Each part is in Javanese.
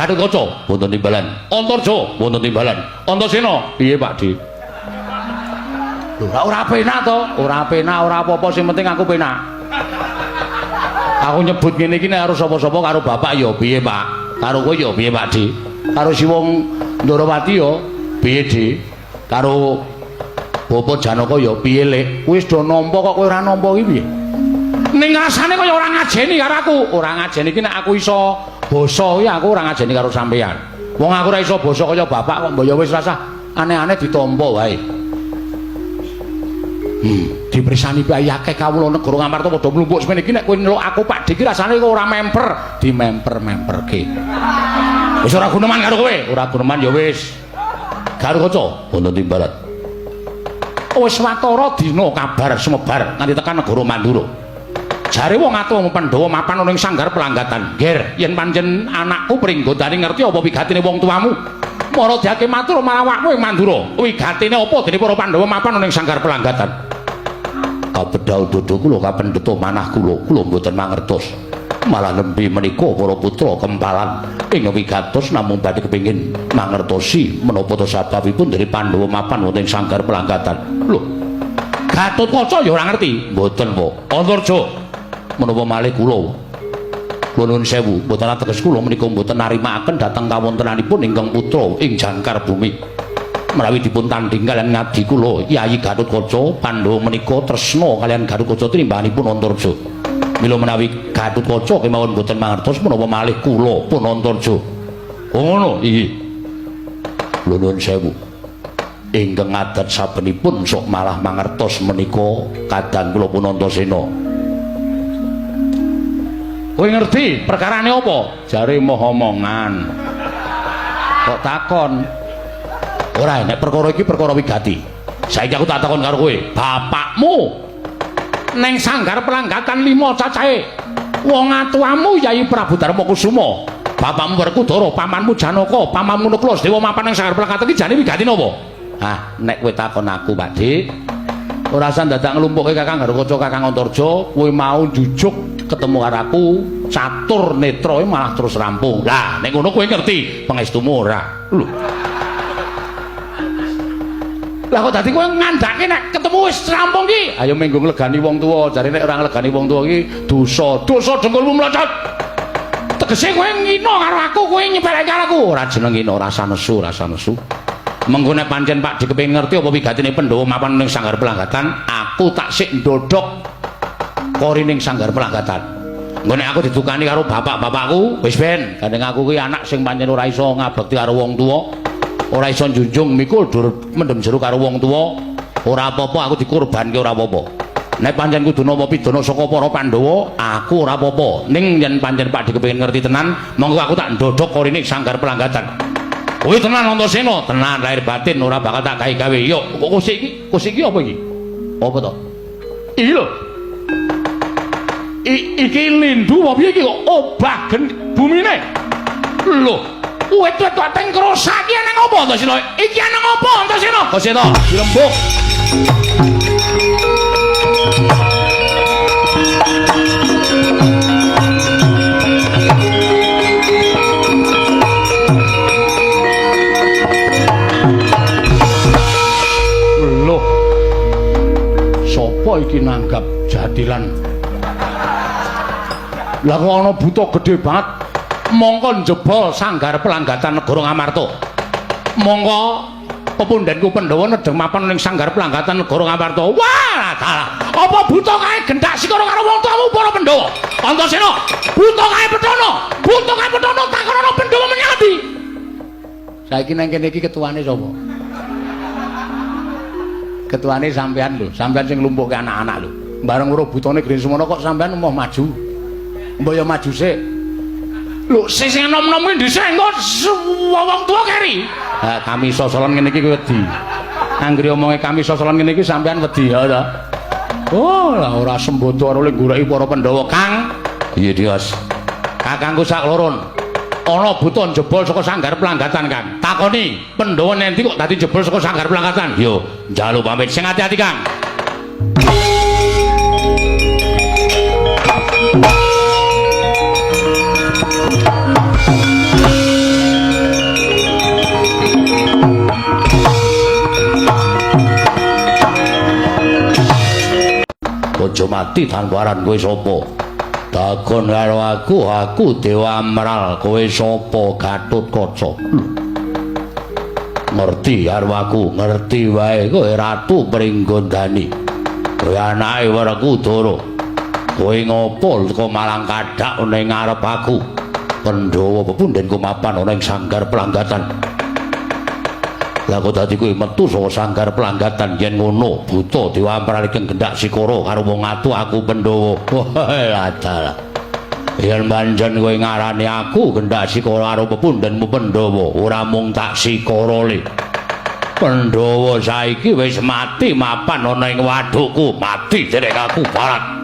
Gatotkaca wonten timbalan. Antarja wonten timbalan. Antasena piye Pak Di? Lho, ora penak to? Ora penak, ora apa-apa, sing penting aku penak. Aku nyebut ngene iki nek karo sapa-sapa karo bapak ya piye, Pak? Karo kowe ya piye, Pak Di? Karo si wong Ndorowati ya piye, Di? Karo Bapak Janaka ya piye, Lek? Wis do nampa kok kowe ora nampa iki piye? Ning rasane kaya ora ngajeni karo aku. Ora ngajeni iki nek aku iso basa iki aku ora ngajeni karo sampeyan. Wong aku ora iso basa kaya bapak kok mbok ya wis rasah aneh-aneh ditampa wae. Dipersani bayi akeh kawula negara Ngamarta padha mlumpuk semene iki nek kowe nyeluk aku Pak Dik iki rasane kok ora memper, dimemper-memperke. Wis ora guneman karo kowe, ora guneman ya wis. Garukaca wonten timbalan. Wis watara dina kabar sumebar nganti tekan negara Mandura. Jare wong atuwa Pandhawa mapan ana ing sanggar pelanggatan. Ger, yen pancen anakku Pringgodani ngerti apa wigatine wong tuamu. Mara diake matur marang awakmu ing Mandura. Wigatine apa dene para Pandhawa mapan ana ing sanggar pelanggatan? Kabedhal dodo kula kapendheta manah kula, kula mboten mangertos. Malah nembe menika para putra kempalan ing wigatos namung badhe kepengin mangertosi menapa to sababipun dene Pandhawa mapan wonten ing sanggar pelanggatan. Lho, Gatotkaca ya ora ngerti. Mboten, Pak. Antarja menapa malih kula. Kula nuwun sewu, mboten ateges kula menika mboten narimakaken dhateng kawontenanipun ingkang putra ing jangkar bumi. Menawi dipun tandhing kaliyan ngadi kula Yayi Gatotkaca, Pandhawa menika tresna kaliyan Gatotkaca tinimbanganipun Antarja. Mila menawi Gatotkaca kemawon mboten mangertos menapa malih kula pun Antarja. Oh ngono, iki. Kula nuwun sewu. Ingkang adat sabenipun sok malah mangertos menika kadang kula pun Antasena. Kowe ngerti perkarane apa? Jare moh omongan. Kok takon? Ora, nek perkara iki perkara wigati. Saiki aku tak takon karo kowe, bapakmu neng sanggar pelanggatan 5 cacahe. Wong atuamu Yayi Prabu Darma Kusuma, bapakmu Werkudara, pamanmu Janaka, pamanmu Nakula Sadewa mapan nang sanggar pelanggatan iki jane wigati napa? Ah, nek kowe takon aku, Pak Dik, ora usah dadak nglumpukke Kakang Garukaca, Kakang Antarja, kowe mau njujuk ketemu karo aku, catur netra malah terus rampung. Lah, nek ngono kowe ngerti pangestumu ora? Lho. Lah kok dadi kowe ngandhake nek ketemu wis rampung ki? Ayo menggo nglegani wong tuwa, jare nek ora nglegani wong tuwa ki dosa. Dosa dengkulmu mlocot. Tegese kowe ngina karo aku, kowe nyepeleke karo aku. Ora jeneng ngina, rasa nesu, rasa nesu. Mengko nek pancen Pak Dik kepengin ngerti apa wigatine Pandhawa mapan ning sanggar pelanggatan, aku tak sik ndodhok kori ning sanggar pelanggatan. Engko nek aku didukani karo bapak-bapakku, wis ben, gandeng aku kuwi anak sing pancen ora iso ngabekti karo wong tuwa, ora iso njunjung mikul dur mendem jero karo wong tuwa, ora apa-apa aku dikurbanke ora apa-apa. Nek pancen kudu nampa pidana saka para Pandhawa, aku ora apa-apa. Ning yen pancen Pak Dik kepengin ngerti tenan, monggo aku tak ndodhok kori ning sanggar pelanggatan. Kowe tenan Antasena, tenan lahir batin ora bakal tak gawe-gawe. Yo, kok kusik iki? Kusik iki apa iki? Apa to? Iki lho. Iki lindu apa piye iki kok obah bumine? Lho, wit-wit kok teng krosa iki nang apa Antasena? Iki nang apa Antasena? Antasena, dirembuk. Loh. Sopo iki nanggap jadilan? Lah kok ana buta gedhe banget mongko njebol sanggar pelanggatan negara Ngamarta. Mongko pepundhenku Pandhawa nedheng mapan ning sanggar pelanggatan negara Ngamarta. Wah, dalah. Apa buta kae gendak sikara karo wong tuamu para Pandhawa? Antasena, buta kae pethono. Buta kae pethono takonono Pandhawa menyang endi? Saiki nang kene iki ketuane sapa? Ketuane sampean lho, sampean sing nglumpukke anak-anak lho. Bareng weruh butane Geni Sumono kok sampean emoh maju. Mbok ya maju sik. Lho, sing enom-enom kuwi dhisik engko wong tuwa keri. Ha, kami sosolan ngene iki kowe wedi. Anggere omonge kami sosolan ngene iki sampean wedi ya ta. Oh, lah ora sembodo karo le goleki para Pandhawa, Kang. Iya, Dios. Kakangku sak loron. Ana buta njebol saka sanggar pelanggatan, Kang. Takoni, Pandhawa nendi kok dadi jebol saka sanggar pelanggatan? Yo, njaluk pamit sing ati-ati, Kang. pati tanpa aran kowe sapa? Takon karo aku, aku Dewa Amral, kowe sapa Gatotkaca? Ngerti karo aku, ngerti wae kowe Ratu Pringgondani. Kowe anake Werkudara. Kowe ngopo teko malang kadak ning ngarep aku? Pandhawa pepundhenku mapan ana ing sanggar pelanggatan. Lah kok dadi kowe metu saka sanggar pelanggatan yen ngono buta Dewa Amral iki gendak sikara karo wong atu aku Pandhawa. Wah, dalah. Yen pancen kowe ngarani aku gendak sikara karo pepundhenmu Pandhawa, ora mung tak sikara le. Pandhawa saiki wis mati mapan ana ing wadukku, mati derek aku barat.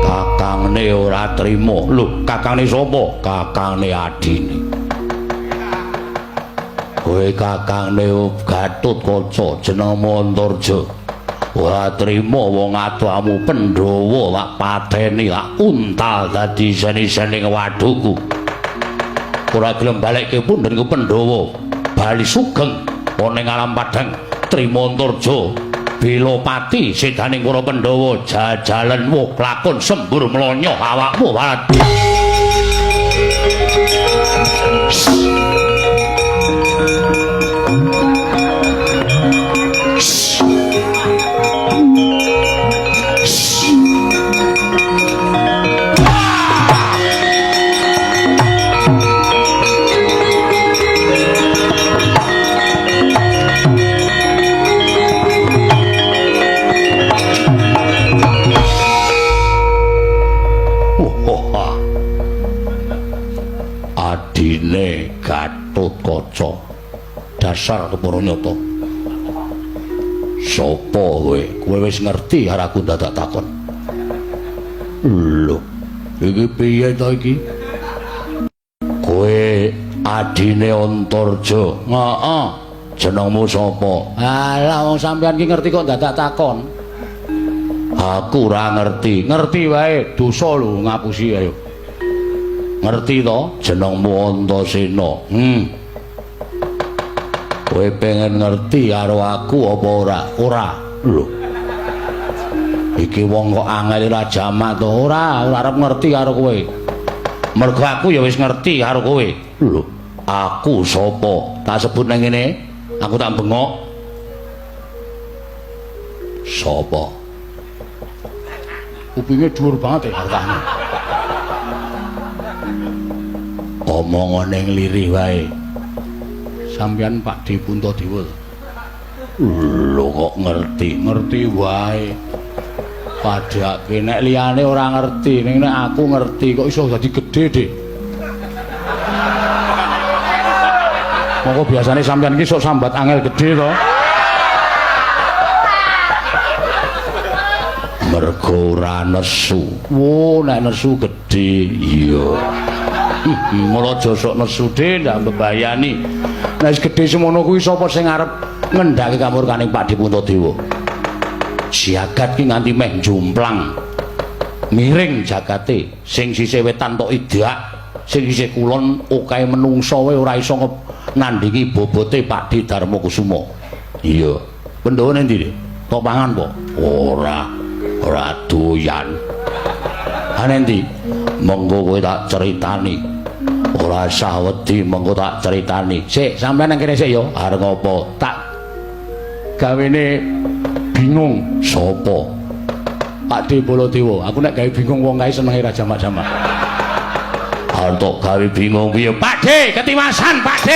Kakangne ora trima. Lho, kakangne sapa? Kakangne adine. Kowe kakangne Gatotkaca jenengmu Antarja. Ora trima wong atuamu Pandhawa lak pateni lak untal dadi isen-isening wadukku. Ora gelem balekke pundhenku Pandhawa. Bali sugeng ana ing alam padhang trima Antarja. Belopati sedaning para Pandhawa jajalen wuh lakon sembur mlonyoh awakmu barat. Adine Gatotkaca dasar kepara nyata. Sapa kowe? Kowe wis ngerti karo aku dadak takon. Lho, iki piye to iki? Kowe adine Antarja. Heeh. Jenengmu sapa? Alah wong sampean ki ngerti kok dadak takon. Aku ora ngerti. Ngerti wae, dosa lho ngapusi ayo. Ngerti to jenengmu Antasena? Kowe pengen ngerti karo aku apa ora? Ora. Lho. Iki wong kok angel ora jamak to? Ora, ora arep ngerti karo kowe. Mergo aku ya wis ngerti karo kowe. Lho, aku sapa? Tak sebut nang ngene, aku tak bengok. Sapa? Kupinge dhuwur banget ya hartane. Omongane nglirih wae. Sampeyan Pak D Puntadewa. Lho kok ngerti? Ngerti wae. Padhake nek liyane ora ngerti, ning nek aku ngerti kok iso dadi gedhe, Dik. Monggo biasane sampeyan iki sok sambat angel gedhe to. Mergo ora nesu. Wo, nek nesu gedhe. Iya. Mula aja sok nesu dhe ndak mbebayani. Nek wis gedhe semono kuwi sapa sing arep ngendhake kamurkaning Pak D Puntadewa? Jagat ki nganti meh jomplang. Miring jagate, sing sisih wetan tok idak, sing sisih kulon okahe menungsa wae ora iso nandhingi bobote Pak D Darmakusuma. Iya. Pandhawa ning ndi? Tok pangan po? Ora. Ora doyan. Ha ning ndi? Monggo kowe tak critani. Ora usah wedi, monggo tak critani. Sik, sampeyan nang kene sik ya. Arep ngopo? Tak gawene bingung sapa? Pak D Baladewa. Aku nek gawe bingung wong kae senenge ra jamak-jamak. Arep tok gawe bingung piye? Pak D, ketiwasan Pak D.